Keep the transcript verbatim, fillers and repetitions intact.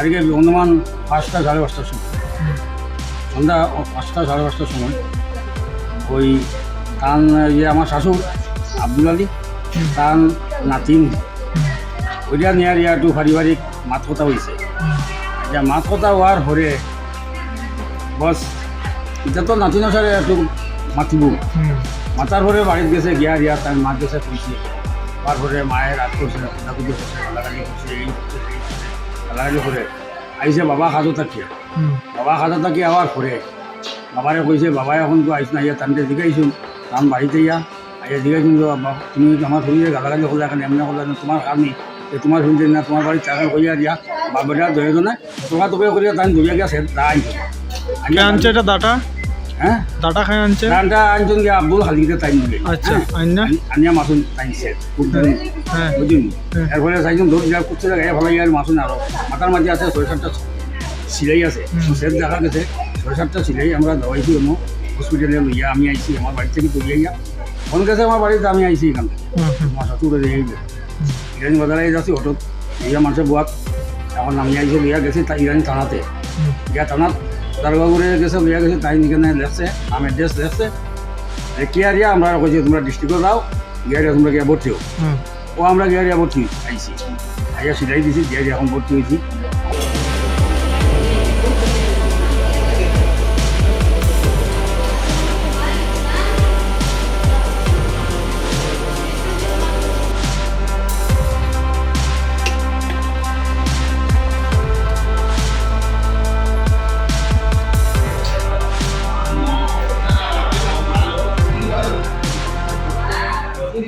এদিকে অনুমান পাঁচটা, সাড়ে পাঁচটার সময়, সন্ধ্যা পাঁচটা, সাড়ে পাঁচটার সময় ওই তান, যে আমার শ্বশুর আব্দুল আলী, তান নাতিন, ওইটা নিয়ে আর একটু পারিবারিক মাত কথা হয়েছে। যে মাত কথা হওয়ার পরে বস, এটা তো নাতিন সারে একটু মাতিব। মাতার পরে বাড়িত গেছে, গিয়া রিয়া তার মার গেছে কইছে। তারপরে মায়ে রাগ করছে, কান্দাকুটি করছে, গালাগালি করছে, এই করছে, সেই করছে, গালাগালি করে। আইছে বাবা কাজো থাকিয়া। বাবা কাজো থাকি আওয়ার পরে বাবারে কইছে, "বাবা এখন তো আইস না, ইয়া তানরে জিগাইছুন, তান বাড়িতে ইয়া, আইয়া জিগাইছুন যে, 'বাবা, তুমি আমার ফুরিয়ে গালাগালি করলে, এখন এমনি করলে, তোমার কাজ নেই, এ তোমার শুনতে না, তোমার বাড়ি চাকর কইয়া দিয়া, বাবা বেটা দুইজনে তোকা তোকে করিয়া তান দৌড়িয়া গিয়া সে দা আনছে।'" কে আনছে এটা দাটা? হ্যাঁ? দাটা খাই আনছে? দাটা আনছেন গিয়া আব্দুল খালিদে তাই নিলে। আচ্ছা, হ্যাঁ? আইন না? আন-, আনিয়া মাসুন তাইনছে। খুব দিন। হ্যাঁ। বুঝুন? হ্যাঁ। এরপরে চাইছেন দৌড় যা করতে লাগে, ভালো ইয়ার মাসুন আরো। মাথার মাঝে আছে ছয় সাতটা সিলাই আছে। হুম। সেট দেখা গেছে ছয় সাতটা সিলাই আমরা দাবাইছি অন্য হসপিটালে লইয়া আমি আইছি আমার বাড়ি থেকে দৌড়িয়া। ফোন গেছে আমার বাড়িতে, আমি আইছি এখান থেকে। হুম, হুম। আমার শ্বশুরে দিয়ে এই গেছে। হুম। ইরানি বাজারে যাচ্ছি অটো, ইয়া মানুষের বুয়াত। এখন আমি আইছি লইয়া গেছি তাই ইরানি থানাতে। হুম। গিয়া থানাত দারোগা করে গেছে, লইয়া গেছে, তাই এখানে লেখছে, নাম অ্যাড্রেস লেখছে। লেখিয়া রিয়া আমরা কইছি, "তোমরা ডিস্ট্রিক্টে যাও, গিয়া রিয়া তোমরা গিয়া ভর্তি হও।" হুম। ও আমরা গিয়া রিয়া ভর্তি হইছি, আইছি। আইয়া সিলাই দিছি, গিয়া রিয়া এখন ভর্তি হইছি।